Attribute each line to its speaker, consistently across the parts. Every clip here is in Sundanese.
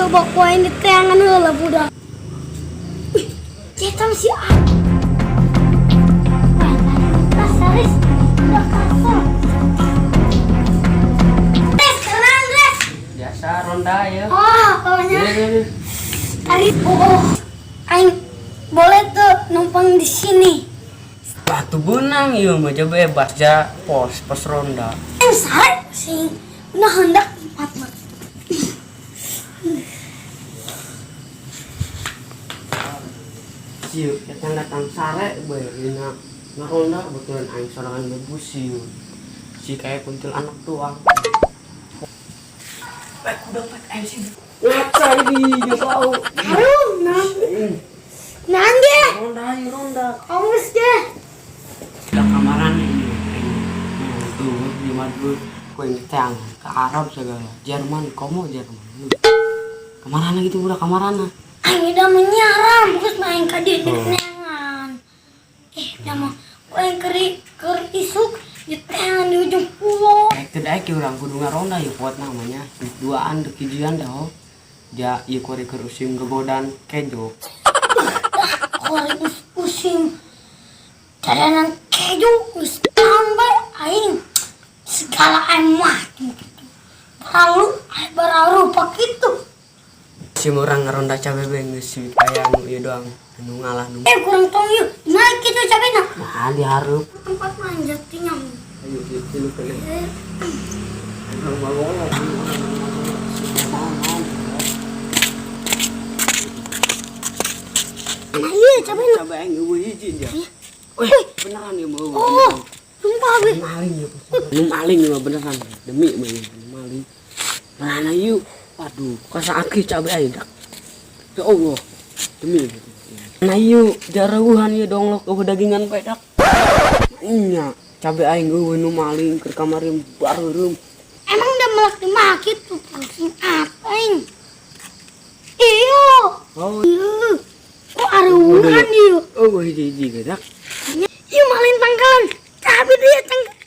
Speaker 1: Coba ku aing diteangan heula budak. Wih, eta masih ada. Wah, tas Aris udah kasar. Res, tenang, Res.
Speaker 2: Biasa ronda ya.
Speaker 1: Oh, pokoknya
Speaker 2: Iya.
Speaker 1: Aris, oh, aing boleh tuh numpang di sini.
Speaker 2: Batu benang iya mah coba bebas ja pos pos ronda.
Speaker 1: Aing sare sing udah hendak empat mah.
Speaker 2: Siu, datang datang sare bae dina ngaronda betulan aing sorangan bebus siu. Si kayak kuntil anak doang. Baik udah pek aing sih. Ngaca ini ya bau.
Speaker 1: Aduh, nah, nah ge,
Speaker 2: Ronda ayo ronda.
Speaker 1: Awas ge.
Speaker 2: Udah kamaran ini. Nah, tuh di madu ku tang ke Arab segala. Jerman, komo Jerman. Kamarana gitu udah kamarana.
Speaker 1: Aing udah menyaram, bagus main ka dieu nengan. Eh, dah mah ku aing keur isuk diteangan di ujung pulau.
Speaker 2: Kayak tidak ki urang kudu ngaronda ya kuat namanya. Duaan dek hijian dah oh. Ja ieu kuari keur usim gegodan kejo.
Speaker 1: Kuari usim jalanan keju geus tambah aing segala aing mah gitu. Baralu aing bararupa kitu.
Speaker 2: Si urang ngaronda cabe be geus si aya nu ieu doang anu ngalah nu.
Speaker 1: Eh kurang tong yuk, naik kitu cabena.
Speaker 2: Nah, dihareup.
Speaker 1: Tempat manjat nya.
Speaker 2: Ayo kieu kene. Urang bagolok.
Speaker 1: Nah iya cabena.
Speaker 2: Cabe aing eueuh hiji dia. Wih, beneran ya mau.
Speaker 1: Oh, sumpah be.
Speaker 2: Maling ya, nu maling ya beneran. Demi mah ya, nu maling. Mana yuk? Waduh, kasa aki cabe aing dak. Ya Allah, demi. Nah yuk, jarauhan ya donglok eueuh dagingan bae dak. Nya, cabe aing eueuh nu maling keur kamari bareureum.
Speaker 1: Emang udah melak di mah kitu pusing apa aing? Iyo.
Speaker 2: Oh,
Speaker 1: Iya. Kok areuhan ieu?
Speaker 2: eueuh hiji-hiji ge dak.
Speaker 1: Ieu maling tangkalan. Cabe dia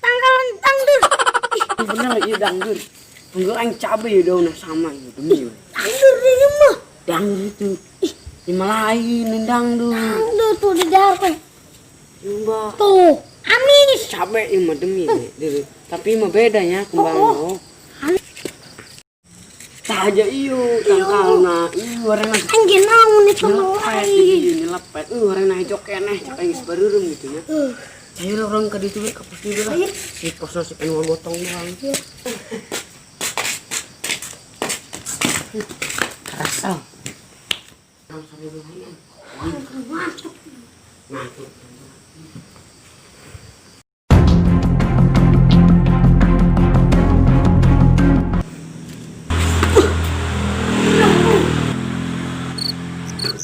Speaker 1: tangkalan dangdur.
Speaker 2: Bener ieu dangdur. Enggak aing cabe ya daunna sama ieu demi.
Speaker 1: Dangdur dia mah.
Speaker 2: Dangdur itu. Ih, ini lain dangdur.
Speaker 1: Dangdur tuh di darat.
Speaker 2: Coba.
Speaker 1: Tuh, amis.
Speaker 2: Cabe ieu mah demi deh. Tapi mah bedanya kembang
Speaker 1: Oh,
Speaker 2: oh. Tah aja ieu tangkalna. Ieu warna
Speaker 1: Aing naon itu
Speaker 2: nyelepet
Speaker 1: lain.
Speaker 2: ieu nyelepet. Warna hijau keneh cek aing geus bareureum gitu nya. Cair orang ka ditu we ka pos dieu lah. Si posna si anu gotong doang. Kerasa. Nah, tuh.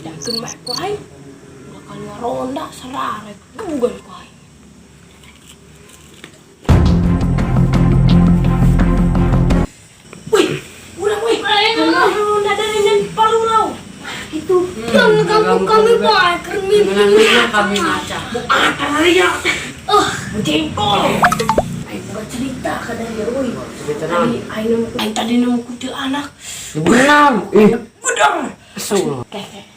Speaker 3: Yakin mah ku aing bakal ngaronda sararek bukan ku aing. Wih, urang wih. Ngaronda dari dan palulau. Itu.
Speaker 1: Jangan ganggu kami pak, keur mimpi.
Speaker 2: Ngenang kami maca.
Speaker 3: Bukan ya.
Speaker 1: Oh,
Speaker 3: Jengkol. Aing buka cerita ka dari euy.
Speaker 2: Cerita naon?
Speaker 3: Tadi aing nemu aing tadi nemu kutil anak.
Speaker 2: Benar. Ih,
Speaker 3: Bener.
Speaker 2: kesel.
Speaker 3: Kayak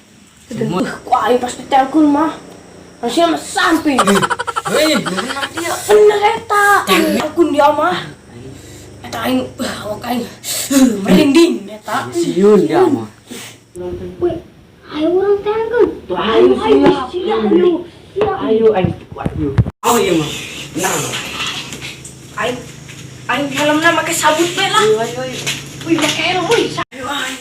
Speaker 3: ku aing pas ditelepon mah. Harusnya mah samping.
Speaker 2: Hei, bener dia.
Speaker 3: Bener eta. Telepon dia mah. Eta aing awak aing merinding eta.
Speaker 2: Siun dia mah.
Speaker 1: wih, ayo urang teangkeun.
Speaker 2: Tuh, ayo,
Speaker 1: ayo,
Speaker 2: siap.
Speaker 1: siap, ayo, siap.
Speaker 2: Ayo aing kuat yuk. Oh iya mah. Benar.
Speaker 3: Aing aing helmna make sabut we lah.
Speaker 2: Ayo ayo ayo.
Speaker 3: Wih, make helm wih. Ayo aing.